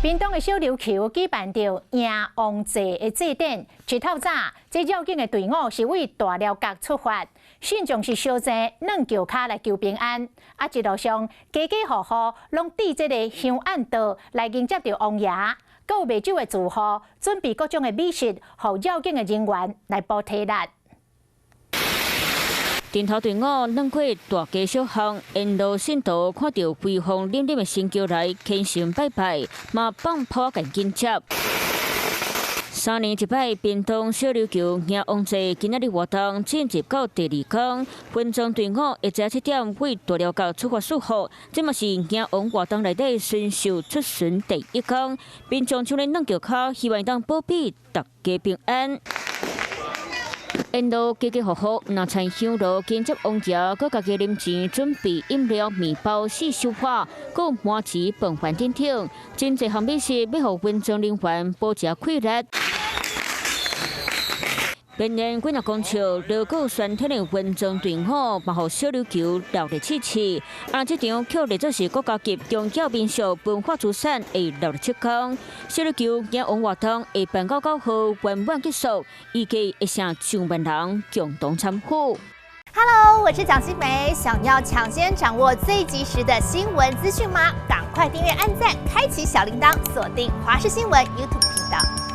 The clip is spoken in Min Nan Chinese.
屏東的小琉球舉辦著迎王祭的祭典，一透早，這繞境的隊伍是對大寮角出發，信眾是相爭軟轎跤來求平安。啊，一路上家家戶戶攏佇這个香案桌來迎接著王爺，閣有賣酒的住戶準備各種的美食，予繞境的人員來補體力。陣頭隊伍轉過大街小巷，沿路信徒看著威風凜凜的神轎來虔誠拜拜，嘛放炮共迎接。3年一擺，屏東小琉球迎王祭今仔日活動進入到第二工，巡莊隊伍下晝7點對大寮角出發澍福，這嘛是迎王活動內底巡秀出巡第一工，民眾搶咧軟轎跤，希望當保庇大家平安。沿路家家戶戶若參香爐迎接王爺，閣家己零錢準備飲料、麵包、四手花，閣麻糍、飯團等等，真濟項美食欲予巡莊人員補食氣力。绵延幾若公尺、繞過全天的巡莊隊伍，嘛予小琉球鬧熱刺刺。啊，這場卻列做是國家級重要民俗文化資產的鬧熱七工。小琉球迎王活動下辦到9號圓滿結束，預計會成上萬人共同參與。 Hello，我是蔣新梅，想要搶先掌握最及時的新聞資訊嗎？趕快訂閱、按讚、開啟小鈴鐺，鎖定華視新聞 YouTube 頻道。